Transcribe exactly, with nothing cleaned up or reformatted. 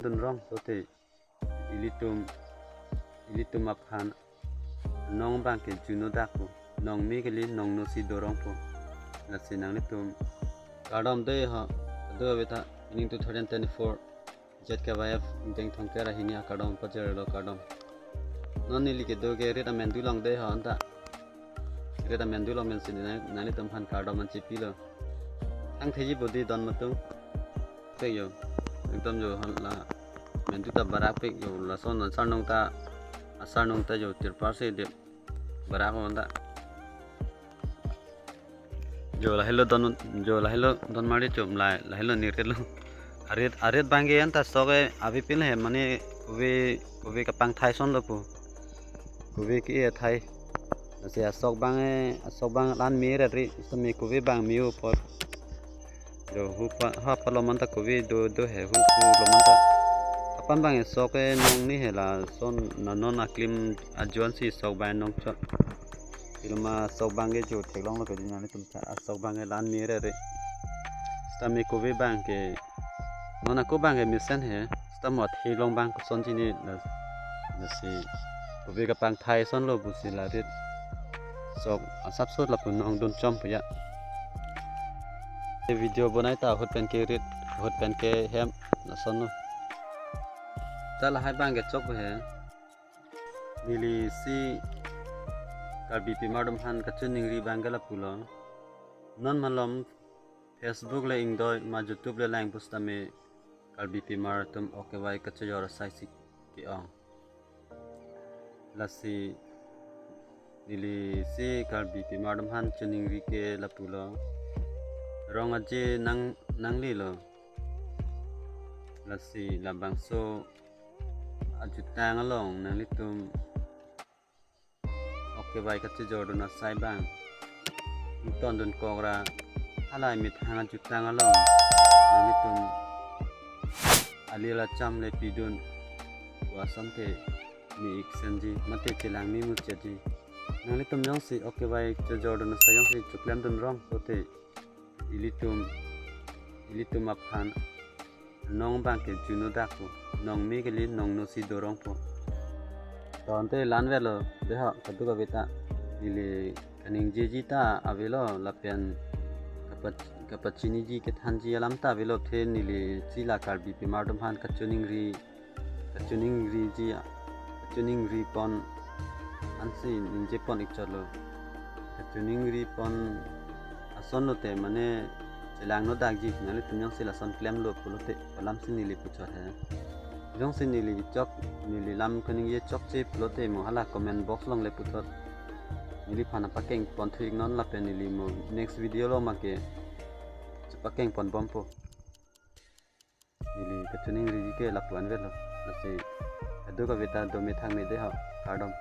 Dun rong sote ilitum, ilitum aphan nong abang ke juno dak pu, nong me kali, nong no si dorong pu. Lasi nanglitum kardom dei ha, do beta ining two thousand twenty-four Z K Y F ingdeng thongker ahini akardom pajirlo, kardom. Non neli kedo ke rit amen dulong dei ha anta. Rit amen dulong men si nang, nanglitum aphan kardom an chipilo. Thang theji bodi don matung. Pek jo. Ekdom jo hon la. Men tu ta barak pek jo, lason asar nong ta, asar nong ta jo tirpal si dep barak on ta. Jo lahelo don, jo lahelo don mari chum lai, lahelo nirkelo. Arit, arit abang ke anta sok ke avepin he, mane kove, kove kapangthai ason lo pu. Kove ke-e athai. Lasi asok abang e, asok abang la-an me ra ri, sitame kove abang me-o apot. Jo hu pa, ha pa lom anta kove do, do he, hu hu lom anta. Apan abang e sok e nong ni he, lason na non aklim ajoine si sok abang nong chot. Ilma sok abang ke jo theklonglo kedi nanglitum ta, asok abang ke la-an me ra ri. Sitame kove abang ke, non ako abang ke mesen he, sitame theklong abang koson chini la, lasi kove kapangthai ason lo pusi la rit. Sok asap sot lapu nong dun chom pu ya. Video bonai ta ahut pen ke rit, ahut pen ke hem, lason lo. Ta lahai abang ke chok he. Neli si Karbi pimar atum aphan kachiningri abang ke lapulo. Non malom Facebook le ingdoi ma YouTube le lang pusitame Karbi pimar atum ok kevai kachejor asai si ke-ong. Lasi neli si Karbi pimar atum aphan chiningri ke lapulo. Rong aje nang, nanglelo. Lasi labangso ajutang along nanglitum ok kevai kachejor dun asai abang ington dun kok ra, hala methang ajutang along nanglitum ali lacham le pidun pu asonte me-ik senji mate chelang me muchotji. Nanglitum jongsi ok kevai chejor dun asai jongsi choklem dun rong sote ilitum, ilitum aphan nong abang ke juno dak pu, nong me kali, nong no si dorong pu. Tonte la-an velo dei ha, kadokave ta. Neli kaningjeji ta avelo lapen kapach-, kapachiniji kethanji alam ta avelo, athe neli si la Karbi pimar atum aphan kachiningri, kachiningriji, kachiningri pon ansi ningje pon-ik chotlo. Kachiningri pon ason lote mane chelang no dakji, nanglitum jongsi lason klemlo pulote, alam si neli pu chot he. Jongsi neli chok, neli lam kaningje chokche pulote mo hala comment box along le puthot. Neliphan pakeng pon thu-ik non lapen neli mo next video along ma ke chepakeng pon bompo. Neli kachiningriji ke lapu-an velo. Lasi kadokave ta do methang me dei ha. Kardom.